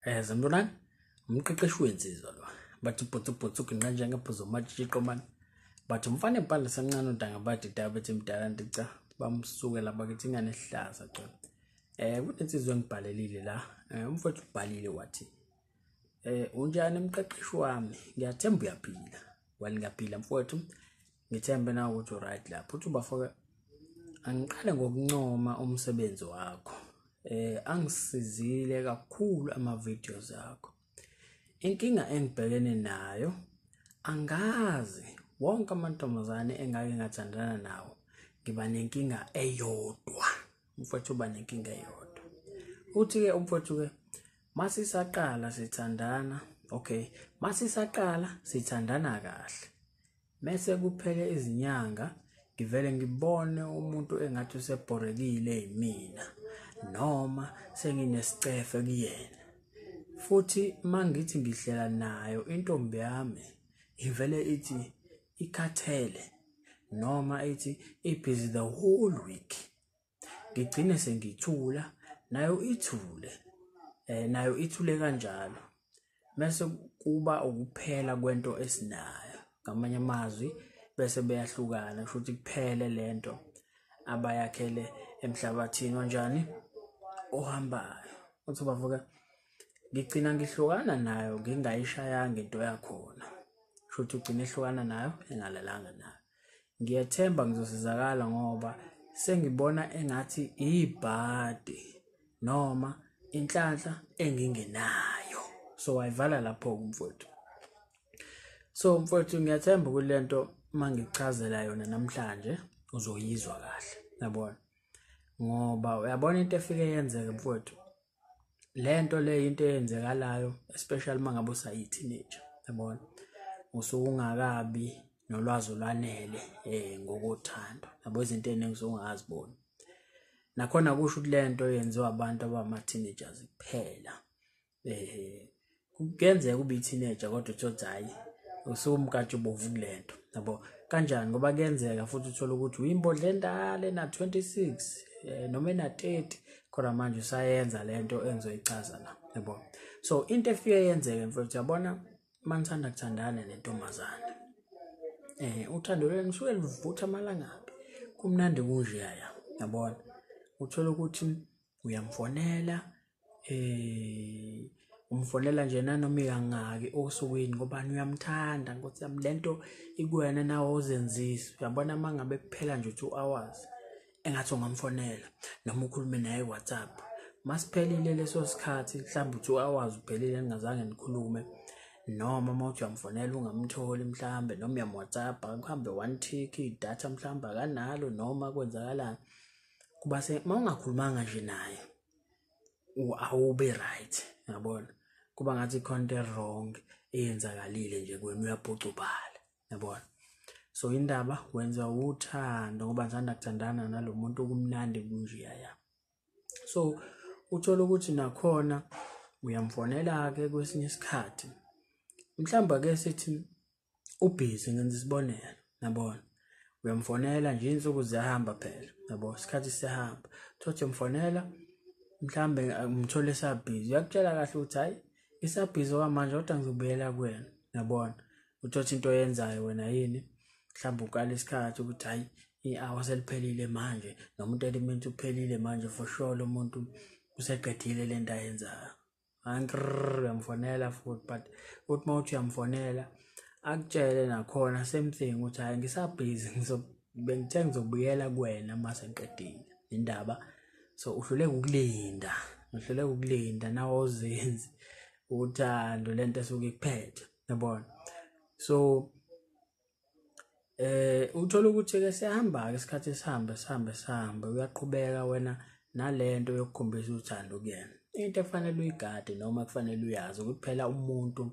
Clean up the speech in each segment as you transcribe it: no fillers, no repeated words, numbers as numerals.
Sanibonani, umqeqeshi wensizwa lo. Bathi bhutsu bhutsu ginqa njengebhuzo matshitshi mani. Bathi umfana empandla semncane untanga bathi dabethi mdala nti cha bamsukela bakithi ingane ehlaza cha. Kunensizwa engibhalelile la. Umfowethu ubhalile wathi unjani mqeqeshi wami? Ngiyathemba uyaphila. Well, ngiyaphila mfowethu. Ngithembe nawe ukuthi uright lapho. Uthi ubafo angiqale ngokuncoma umsebenzi wakho. Angisizile kakhulu ama videos akho. Inkinga engibhekene nayo angazi wonke amantombazane engake ngathandana nawo ngiba nenkinga eyodwa. Umfowethu uba nenkinga eyodwa. Uthi ke umfowethu ke masisaqala sithandana, okay, masisaqala sithandana kahle. Mese kuphele izinyanga ngivele ngibone umuntu engathi usebhorekile yimina noma senginesicefe kuyena. Futhi mangithi ngihlela nayo intombi yami ivele ithi ikhathele noma ithi ibhizi the whole week. Ngigcine sengithula nayo ithule, nayo ithule kanjalo. Mese kuba ukuphela kwento esinayo. Ngamanye amazwi bese beyahlukana, kusho ukuthi kuphele lento abayakhele emhlabathini onjani ohambayo. Uthi bavuka ngigcina ngihlukana nayo ngingayishayanga into yakhona. Kusho ukuthi ugcina ehlukana nayo engalalanga nayo. Ngiyethemba ngizosizakala ngoba sengibona engathi ibhadi noma inhlanhla engingenayo. So wayivala lapho umfowethu. So mfowethu ngiyathemba ukuthi lento mangichazela yona namhlanje uzoyizwa kahle, yabona? Ngoba uyabona into efike yenzeke mfowethu. Lento le into eyenzekalayo especially mangabe usayi teenager, yabona? Usuke ungakabi nolwazi olwanele ngokothando. Yabo izinto eziningi usuke ungakaziboni. Nakhona kusho ukuthi lento yenziwa abantu abama teenagers kuphela. Kuyenzeka ube teenager kodwa uthi hayi usumkantshubomvu kulento, yabo? Kanjani? Ngoba kuyenzeka futhi uthola ukuthi uyimbodla endala ena 26 noma ena 30 khona manje usayenza lento engizoyichaza la, yabo? So into efike yenzeke mfowethu, uyabona manithanda kuthandana nentombazane, uthando lwenu lusuke luvutha amalangabi, kumnandi kunjeya, yabona? Uthola ukuthi uyamfonela, umfonela nje nanoma ikangaki osukwini ngoba uyamthanda, Nkosi yami, lento ikuwena nawe ozenzisa. Uyabona mangabe kuphela nje 2 hours engathi ungamfonela noma ukhulume naye WhatsApp. Masiphelile leso sikhathi mhlawumbe 2 hours uphelile ningazange nikhulume, noma uma uthi uyamfonela ungamtholi mhlambe, noma uyam WhatsApp kuhambe 1 tick idatha mhlambe akanalo noma kwenzakalani, kuba se mawungakhulumanga nje naye awube right, yabona? Kuba ngathi khona into wrong eyenzakalile nje kuwena, uyabhucubala, yabona? So indaba wenza uthando ngoba ngithanda kuthandana nalomuntu kumnandi kunjeya. So uthola ukuthi nakhona uyamfonela ke kwesinye isikhathi, mhlawumbe ke sithi ubhizi, ngenza isibonelo, yabona? Uyamfonela nje insuku ziyahamba phela, yabo? Isikhathi siyahamba, thothi umfonela mhlambe umthole esabhizi, uyakutshela kahle ukuthi hayi isabhizi okwamanje kodwa ngizobuyela kuwena, yabona? Uthothi into oyenzayo wena yini, mhlawumbe ukala isikhathi ukuthi hayi i-hour seliphelile manje noma u-30 minutes uphelile manje, for sure lo muntu useqedile lento ayenzayo. Uyamfonela futhi, but uthi uma uthi uyamfonela akutshele nakhona same thing ukuthi hayi ngisabhizi, bengithe ngizobuyela kuwena uma sengiqedile indaba. So uhluleka ukulinda, uhluleka ukulinda nawe awuzenzi uthando lento esuke ikuphethe, yabona? So uthola ukuthi ke siyahamba ke isikhathi sihambe sihambe sihambe, uyaqhubeka wena nalento yokukhombisa uthando kuyena. Into efanele uyigade noma kufanele uyazi ukuthi phela umuntu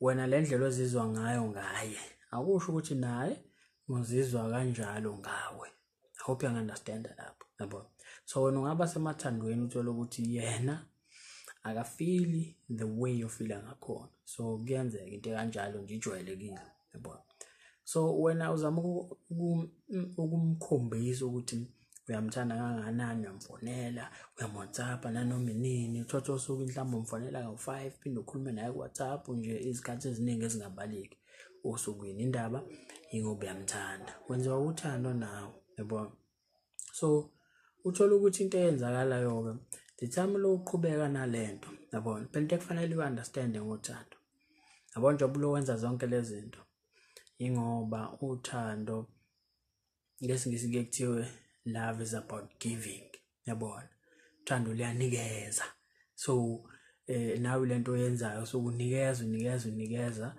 wena le ndlela ozizwa ngayo ngaye akusho ukuthi naye uzizwa kanjalo ngawe. I hope you understand lapho, yabo? So wena ungaba semathandweni uthola ukuthi yena akafili the way ofila ngakhona. So kuyenzeka into kanjalo nje ijwayelekile, yabo? So wena uzama ukumkhombisa ukuthi Uyamthanda kangakanani, uyamfonela, uyam-WhatsApp nanoma inini, uthotha osuku mhlawumbe umfonela ngawu-5, phinde ukhulume naye ku-WhatsApp nje izikhathi eziningi ezingabaleki osukwini. Indaba ingoba uyamthanda, kwenziwa uthando nawe, yabo. So uthola ukuthi into eyenzakalayo-ke the time lokuqhubeka nalento, yabona, phela into ekufanele uyi-understand-e ngothando, yabo, njengoba ulo wenza zonke lezi zinto, ingoba uthando ngesiNgisi kuye kuthiwe love is about giving, yabona, uthando luyanikeza. So nawe lento oyenzayo sokunikeza, unikeza, unikeza,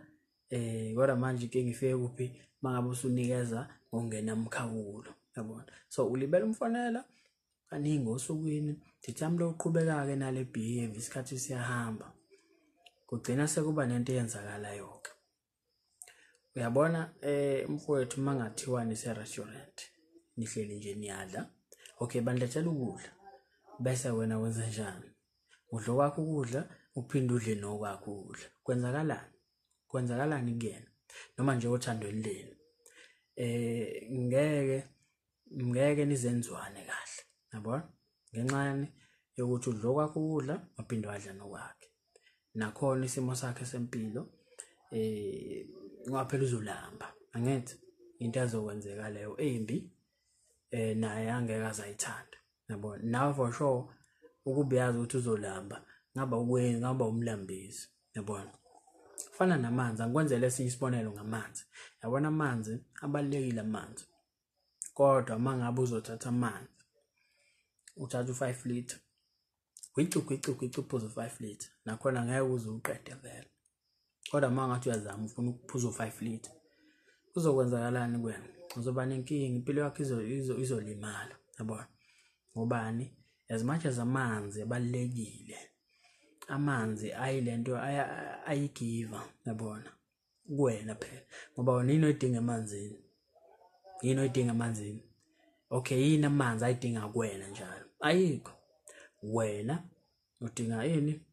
kodwa manje inkinga ifike kuphi? Mangabe usunikeza ngokungenamkhawulo, yabona. So ulibele umfonela kaningi osukwini, the time lokuqhubeka-ke nale behavior, isikhathi siyahamba, kugcina sekuba nento eyenzakalayo-ke. Uyabona, mfowethu, uma ngathiwa nise-restaurant, nihleli nje niyadla, okay, banilethela ukudla, bese wena wenze njani? Udla okwakho ukudla, uphinde udle nokwakho ukudla. Kwenzakalani? Kwenzakalani kuyena? Noma nje othandweni lenu, ngeke nizenzwane kahle, yabona, ngenxa yani yokuthi udla okwakho ukudla waphinde wadla nokwakhe. Nakhona isimo sakhe sempilo, ngoba phela uzolamba, angithi into ezokwenzeka leyo embi, naye angeke azayithanda, yabona. Nawe for sure ukuba uyazi ukuthi uzolamba, ngaba ukwenza ngaba umlambisi, yabona. Fana namanzi, angikwenzele esinye isibonelo ngamanzi. Yabona, amanzi abalulekile amanzi, kodwa uma ngabe uzothatha amanzi, uthatha u-5 litre, gwici gwici gwici, uphuze u-5 litre, nakhona ngeke uze uqede vele. Kodwa uma ngathi uyazama ufuna ukuphuza u-5 litre, kuzokwenzakalani kuwena? Uzoba nenkinga, impilo yakho izolimala, yabona. Ngobani? As much as amanzi abalulekile, amanzi ayilento ayigiva, yabona, kuwena phela, ngoba wena yini oyidinga emanzini? Yini oyidinga emanzini? Okay, yini amanzi ayidinga kuwena njalo? Ayikho. Wena udinga ini?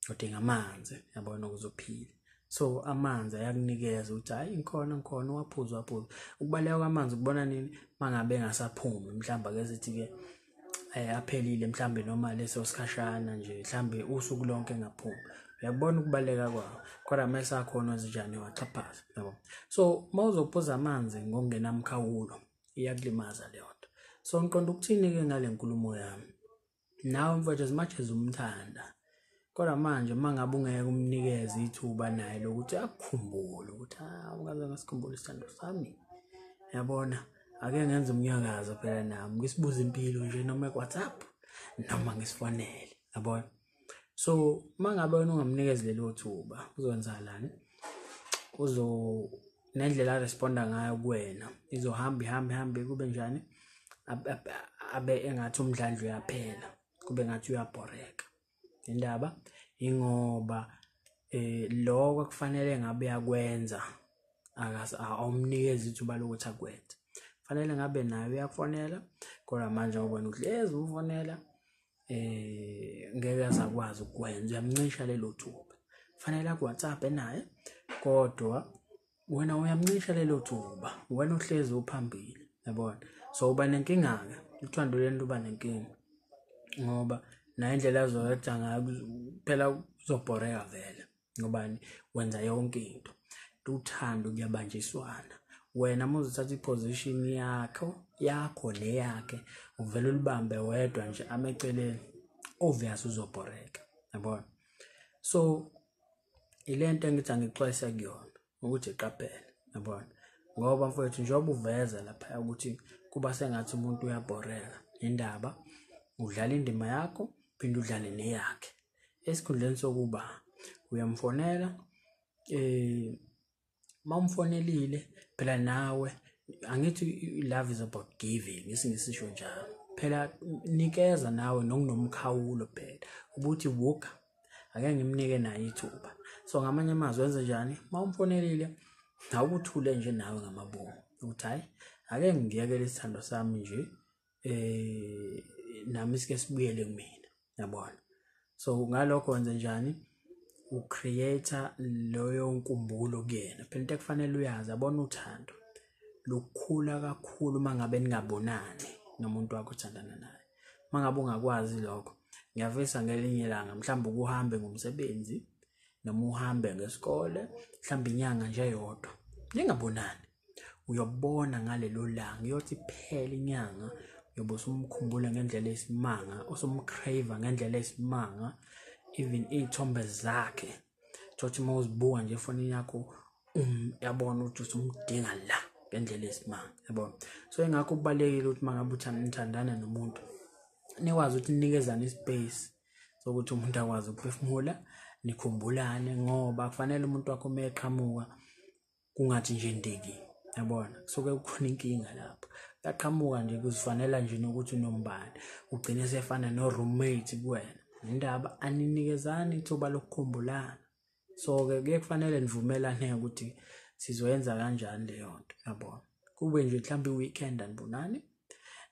Udinga amanzi, yabona, ukuze uphile. So amanzi ayakunikeza ukuthi hayi, ngikhona, ngikhona, uwaphuze, uwaphuze. Ukubaleka kwamanzi ukubona nini? Mangabe engasaphumi, mhlawumbe ake sithi-ke aphelile mhlambe, noma leso sikhashana nje, mhlambe usuku lonke engaphumi, uyakubona ukubaleka kwawo. Kodwa uma esakhona wenzenjani? Waxhaphaza, yabo. So uma uzophuza amanzi ngokungenamkhawulo, iyakulimaza leyo nto. So ngiqonda ukuthini-ke ngale nkulumo yami? Nawe mfowethu, as much as umthanda, kodwa manje uma ngabe ungeke umnikeze ithuba naye lokuthi akukhumbule ukuthi ah, ungaze ngasikhumbula isithando sami, yabona, ake ngenze umnyakazo phela nami, ngisibuze impilo nje, noma ku-WhatsApp noma ngisifonele, yabona. So uma ngabe wena ungamnikezi lelo thuba, kuzokwenzakalani? Uzo nendlela aresponda ngayo kuwena izohamba ihambe ihambe, kube njani? Abe engathi umdlandla uyaphela, kube ngathi uyabhoreka. Indaba ingoba lokho kufanele ngabe uyakwenza, awumnikezi ithuba lokuthi akwenze. Fanele ngabe naye uyakufonela, kodwa manje ubona uhlezi umfonela, ngeke azakwazi ukukwenza, uyamncisha lelo thuba. Fanele aku-WhatsApp naye, kodwa wena uyamncisha lelo thuba, wena uhlezi uphambili, yabona. So uba nenkinga-ke, uthando lento uba nenkinga, ngoba naye indlela azoyenza ngayo phela uzobhoreka vele. Ngobani? Wenza yonke into. Uthando kuyabanjiswana. Wena uma uzothatha i-position yakho neyakhe, uvele ulibambe wedwa nje, ame eceleni, obvious uzobhoreka, yabona. So ilento engithi angixwayise kuyona ukuthi qaphele, yabona, ngoba mfowethu, njengoba uveza lapha ukuthi kuba sengathi umuntu uyabhoreka, indaba udlala indima yakho, phinde udlale neyakhe, esikhundleni sokuba uyamfonela. Uma umfonelile phela nawe, angithi love is about giving, isiNgisi njalo phela, nikeza nawe nokunomkhawulo phela, ukuthi woka ake ngimnike naye ithuba. So ngamanye amazwi, wenze njani? Uma umfonelile, awukuthule nje nawe ngamabomu ukuthi hayi, ake ngiyekele isithando sami nje, nami sike sibuyele kumina, yabona. So ngalokho wenze njani? Ucreate loyo nkumbulo kuyena. Phela into ekufanele uyazi, yabona, uthando lukhula kakhulu uma ngabe ningabonani. nomuntu wakho othandana naye. Mangabe ungakwazi lokho, ngiyafisa ngelinye ilanga mhlawumbe ukuhambe ngomsebenzi noma uhambe ngesikole, mhlawumbe inyanga nje eyodwa ningabonani, uyobona ngalelo langa iyothi phela inyanga uyobe usumkhumbula ngendlela eyisimanga, usumcrave ngendlela eyisimanga, even iy'thombe zakhe thothi uma uzibuka nje efonini yakho yabona ukuthi usumdinga la ngendlela eyisimanga, yabona. So ingakho kubalulekile ukuthi uma ngabe nithandana nomuntu nikwazi ukuthi ninikezane ispace sokuthi umuntu akwazi ukuphefumula, nikhumbulane, ngoba kufanele umuntu wakho uma eqhamuka kungathi nje ndiki, yabona, kusuke kukhona inkinga lapho. Uyaqhamuka nje kuzifanela nje nokuthi unombani, ugcine sefana no-roommate kuwena. Indaba aninikezani ithuba lokukhumbulana. So-ke kuye kufanele nivumelane ukuthi sizoyenza kanjani leyo nto, yabona. Kube nje mhlawumbe i-weekend anibonani,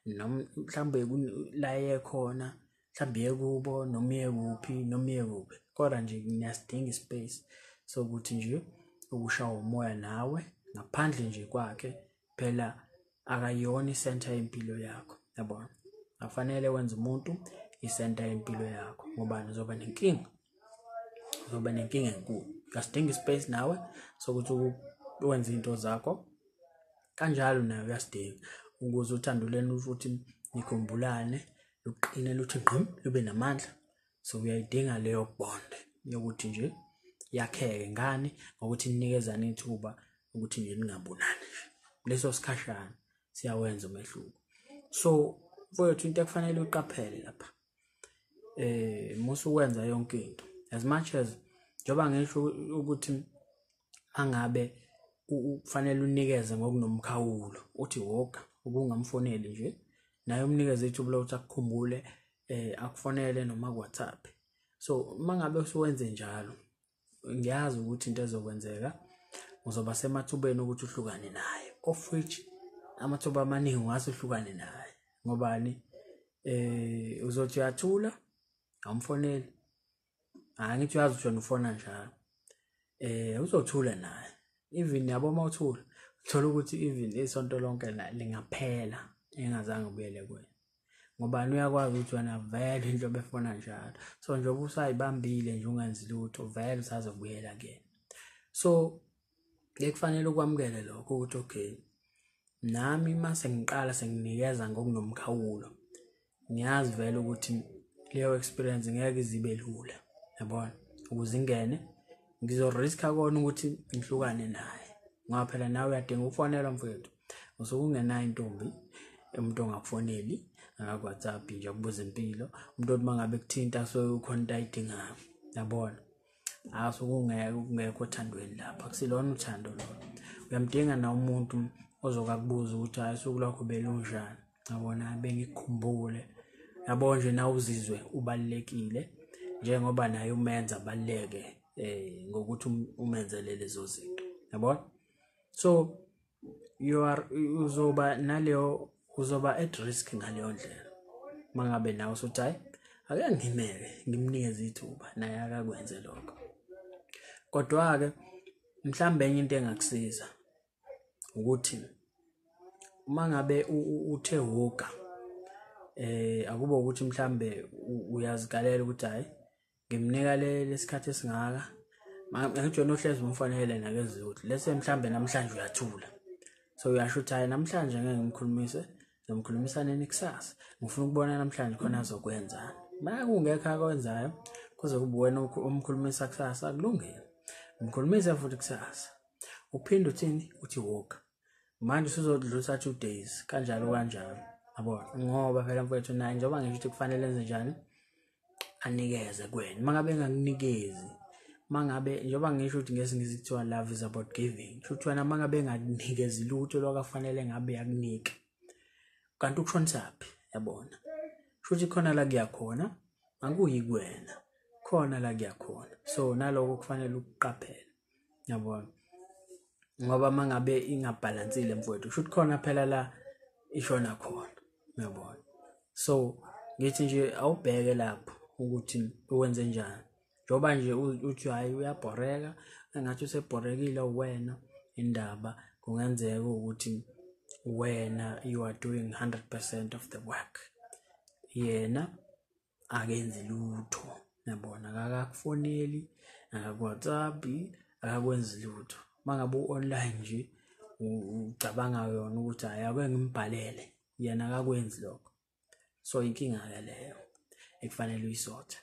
noma mhlawumbe la ekhona, mhlawumbe iye kubo noma iye kuphi noma iye kuphi, kodwa nje niyasidinga ispace sokuthi nje ukushawa umoya nawe ngaphandle nje kwakhe. Phela akayona isenta yempilo yakho, yabona. Akufanele wenze umuntu isenta yempilo yakho ngoba uzoba nenkinga, uzoba nenkinga enkulu. Uyasidinga ispace nawe sokuthi wenze izinto zakho, kanjalo nawe uyasidinga ukuze uthando lwenu futhi nikhumbulane, luqine luthi ngqim, lube namandla. So uyayidinga leyo bond yokuthi nje yakheke ngani ngokuthi ninikezane ithuba ukuthi nje ningabonani nje leso sikhashana, siyawenza umehluko. So mfowethu, into ekufanele uqaphele lapha musu ukwenza yonke into, as much as njengoba ngisho ukuthi mangabe kufanele unikeze ngokunomkhawulo, uthi woga ukungamfoneli nje naye umnikeze ithuba lokuthi akukhumbule, akufonele noma ku-WhatsApp. So mangabe usuwenze njalo, ngiyazi ukuthi into ezokwenzeka uzoba semathubeni ukuthi uhlukane naye, of which amathuba amaningi ungase uhlukane naye. Ngobani? Uzothi uyathula awumfoneli, angithi uyazi ukuthi wena ufona njalo, uzothula naye. Even yabo uma uthula uthola ukuthi even isonto lonke lingaphela engazange ubuyele kuwena, ngobani? Uyakwazi ukuthi wena vele into befona njalo. So njengoba usayibambile nje ungenzi lutho, vele usazobuyela kuyena. So kufanele ukwamukele lokho ukuthi okay, nami mase ngiqala senginikeza ngokunomkhawulo, ngiyazi vele ukuthi leyo experience ngeke izibe lula, yabona. Ukuze ingene ngizoriska kona ukuthi ngihlukane naye, ngoba phela nawe uyadinga ukufonelwa mfowethu. Usuke ungenayo intombi, umuntu ongakufoneli akaku-WhatsApp nje akubuza impilo, umuntu othi mangabe kuthinta so ukhona into ayidingayo, yabona. Asuke ungekho othandweni lapha, akusilona uthando lolo. Uyamdinga na umuntu ozokakubuza ukuthi hayi usuku lwakho belunjani, yabona, bengikukhumbule, yabo nje nawe uzizwe ubalulekile njengoba naye umenza abaluleke ngokuthi umenzele lezo zinto, yabona. So you are uzoba naleyo, uzoba at risk ngaleyo ndlela mangabe nawe usuthi hayi ake ngimeke ngimnikeze ithuba naye akakwenze lokho. Kodwa-ke mhlawumbe enye into engakusiza ukuthi uma ngabe uthe woga, akube ukuthi mhlambe uyazikalela ukuthi hayi ngimnika lesikhathi esingaka, ngithi wena uhlezi umfonele nakenzi ukuthi lese mhlambe namhlanje uyathula, so uyasho ukuthi hayi namhlanje ngeke ngimkhulumise, ngizomkhulumisa nini kusasa, ngifuna ukubona namhlanje khona azokwenzani. Uma kungekho akwenzayo kuze kube wena umkhulumisa kusasa, kulungile, umkhulumise futhi kusasa, uphinde uthini, uthi woga manje usuzodlulisa 2 days kanjalo kanjalo, yabona. Ngoba phela mfowethu naye njengoba ngisho ukuthi kufanele enze njani, anikeze kuwena. Mangabe engakunikezi, mangabe njengoba ngisho ukuthi ngesiNgisi kuthiwa love is about giving, kusho ukuthi wena mangabe engakunikezi lutho lwakafanele ngabe yakunika, kanti ukushonisaphi, yabona. Kusho ukuthi khona la kuya khona akuyi kuwena, khona la kuya khona. So naloko kufanele ukuqaphele, yabona, ngoba mangabe ingabhalansile mfowethu, kusho ukuthi khona phela la ishona khona, yabona. So ngithi nje awubheke lapho ukuthi uwenze njani, njengoba nje uthi hayi uyabhoreka, engathi usebhorekile wena, indaba kungenzeka ukuthi Wena you are doing 100% of the work, yena akenzi lutho, yabona, akakakufoneli, akaku-WhatsApp, akakwenzi lutho. Mangabe u-online nje ucabanga yona ukuthi hhayi ake ngimbhalele, yena akakwenzi lokho. So inkinga-ke leyo ekufanele uyisorte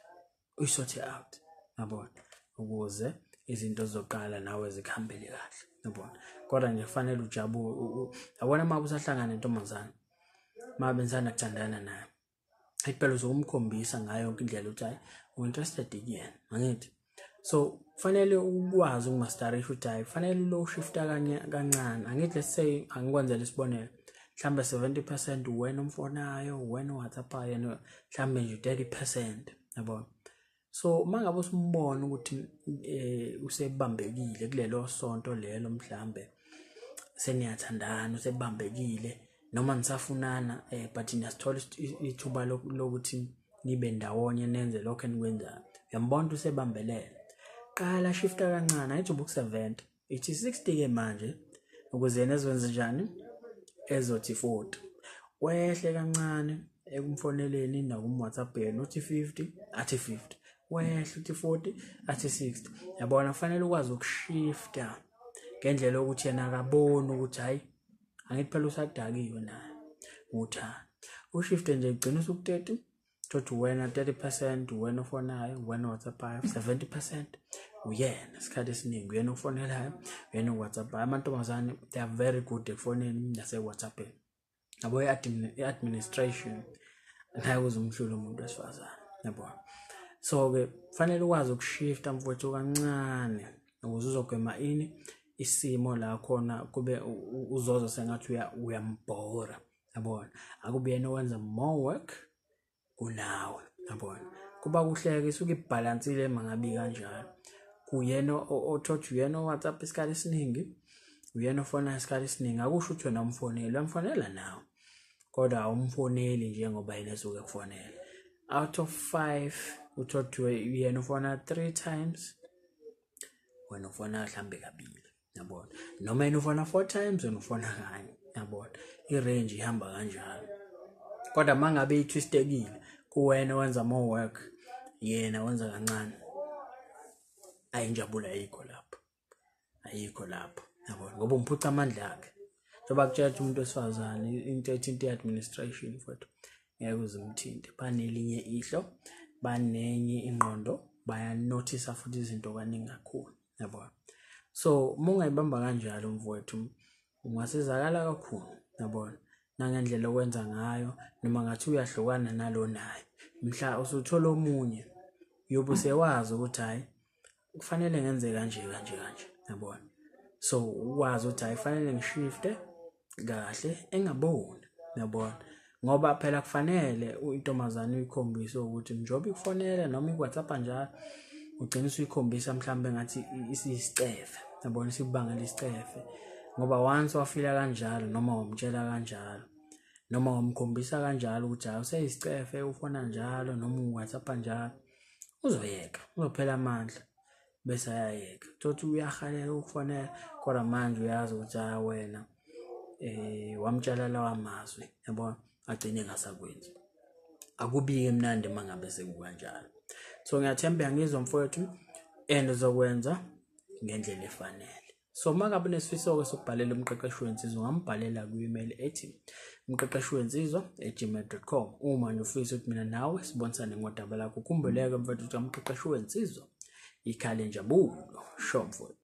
out, yabona, ukuze izinto zizoqala nawe zikuhambele kahle, yabona. Kodwa nje kufanele ujabule, yabona, uma usahlangana nentombazane, uma benisanda kuthandana naye, impela uzokumkhombisa ngayo yonke indlela ukuthi hhayi u-interested kuyena, angithi? So kufanele ukwazi ukumasterisha ukuthi hhayi kufanele lo ushifta kancane, angithi? Let's say, angikwenzele isibonelo, mhlambe 70% wena umfonayo, wena uWhatsAppayo, yena mhlambe nje 30%, yabona. So uma ngabe usumbona ukuthi usebambekile kulelo sonto lelo, mhlambe seniyathandana, usebambekile noma nisafunana, but niyasithola ithuba lokuthi nibe ndawonye, nenze lokho enikwenzayo, uyambona ukuthi usebambelele, qala shifta kancane. Ayithi ubuku-70, ithi 60 ke manje, ukuze yena ezokwenza njani, ezothi 40. Wehle kancane ekumfoneleni nakum-WhatsApp-eni, uthi 50, athi 50, wehle uthi 40, athi 60, yabona. Kufanele ukwazi ukushifta ngendlela yokuthi yena akaboni ukuthi hhayi, angithi phela usadakiwe naye uthando. Ushifte nje, gcina usuku-30, thothi wena 30% wena ofonayo, wena WhatsAppayo, 70% uyena. Isikhathi esiningi uyena ofonelayo, uyena oWhatsAppayo. Amantombazane, they are very good ekufoneni nase-WhatsAppeni, yabo. I-administration naye kuze umhlule umuntu wesifazane, yabo. So-ke kufanele ukwazi ukushifta, mfowethu, kancane, ukuze uzogwema ini, isimo la khona kube uzozwa sengathi uyambhora, yabona. Akube yena owenza more work kunawe, yabona. Kuba kuhleke, isuke ibhalansile mangabi kanjalo. Kuyena othothi, uyena oWhatsApp isikhathi esiningi, uyena ofona isikhathi esiningi. Akusho ukuthi wena umfoneli, uyamfonela nawe, kodwa awumfoneli njengoba yena esuke ekufonela. Out of five, uthothi yena ufona three times, wena ufona mhlambe kabili, yabona, noma yena ufona four times, wena ufona kanye, yabona. I-range ihamba kanjalo. Kodwa uma ngabe itwistekile, kuwena wenza more work, yena wenza kancane, ayinjabulo ayikho lapho, ayikho lapho, yabona, ngoba umphuca amandla akhe. Njengoba kutshela ukuthi umuntu wesifazane, into ethinta i-administration futhi ngeke uze umthinte, banelinye ihlo, banenye ingqondo, bayanothisa futhi izinto kaningi kakhulu, yabona. So uma ungayibamba kanjalo, mfowethu, ungasizakala kakhulu, yabona, nangendlela okwenza ngayo. Noma ngathi uyahlukana nalo naye, mhla usuthola omunye, uyobe usewazi ukuthi hhayi, kufanele ngenze kanje, kanje, kanje, yabona. So ukwazi ukuthi hhayi, kufanele ngishifte kahle engaboni, yabona, ngoba phela kufanele intombazane uyikhombise ukuthi njengoba ikufonela noma iku-WhatsApp njalo, ugcina usuyikhombisa mhlawumbe ngathi isisicefe, yabona, isikubangela isicefe. Ngoba once wafila kanjalo, noma wamtshela kanjalo, noma wamkhombisa kanjalo ukuthi hayi, useyisicefe, ufona njalo noma u-WhatsApp njalo, uzoyeka, uzophela amandla bese ayayeka. Thothi uyahalela ukufonela, kodwa manje uyazi ukuthi hayi, wena wamtshela lawa mazwi, yabona, agcine engasakwenzi. Akubi-ke mnandi uma ngabe sekukanjalo. So ngiyathemba uyangizwa, mfowethu, and uzokwenza ngendlela efanele. So uma ngabe unesifiso-ke sokubhalela umqeqeshi wensizwa, ungambhalela kwi-email ethi umqeqeshi wensizwa@gmail.com. Uma nje ufisa ukuthi mina nawe sibonisane ngodaba lakho, ukhumbuleke, mfowethu, ukuthi umqeqeshi wensizwa ikhala injabulo. Sho, mfowethu.